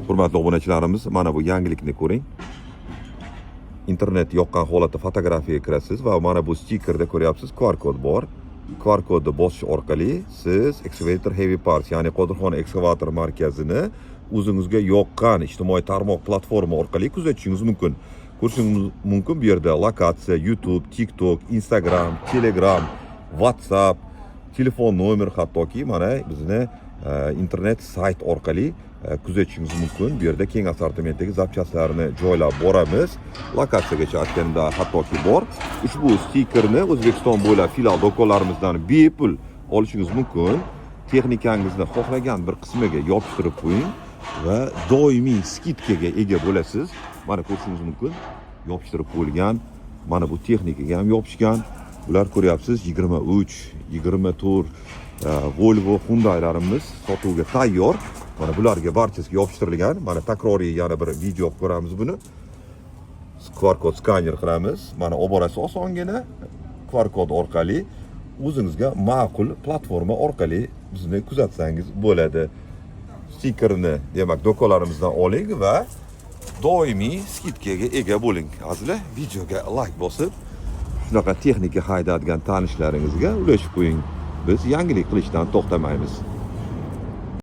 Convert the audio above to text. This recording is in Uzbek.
Hurmatli obunachilarimiz, mana bu yangilikni ko'ring. Internet yoqqan holatda fotografiyaga kirasiz va mana bu stikerda ko'ryapsiz, QR kod bor. QR kodni bosish orqali siz Excavator Heavy Parts, ya'ni Qodirxon ekskavator markazini o'zingizga yoqqan ijtimoiy tarmoq platforma orqali kuzatishingiz mumkin. Ko'rishingiz mumkin, bu yerda lokatsiya, YouTube, TikTok, Instagram, Telegram, WhatsApp, telefon nomer, hattoki mana bizni internet sayt orqali kuzatishingiz mumkin. Bu yerda keng assortimentdagi zapchastlarni joylab boramiz. Lokatsiyagacha aytganimda hattoki bor. Ushbu stikerni O'zbekiston bo'ylab filial do'konlarimizdan bepul olishingiz mumkin. Texnikangizni xohlagan bir qismiga yopishtirib qo'ying va doimiy скидка ga ega bo'lasiz. Mana ko'rishingiz mumkin, yopishtirib qo'yilgan. Mana bu texnikaga ham yopishgan. Bular ko'ryapsiz, 23, 24 Volvo, Hyundailarimiz sotuvga tayyor. Mana bularga barchasiga yopishtirilgan. Mana takroriy yana bir video qilib ko'ramiz buni. QR kod skaner qilamiz. Mana olib borasiz osongina QR kod orqali o'zingizga ma'qul platforma orqali bizni kuzatsangiz bo'ladi. Stikerni, demak, do'konlarimizdan oling va doimiy скидка ga ega bo'ling. Azizlar, videoga layk bosib, shunaqa texnika haydayotgan tanishlaringizga ulashib qo'ying. Biz yangilik qilishdan to'xtamaymiz.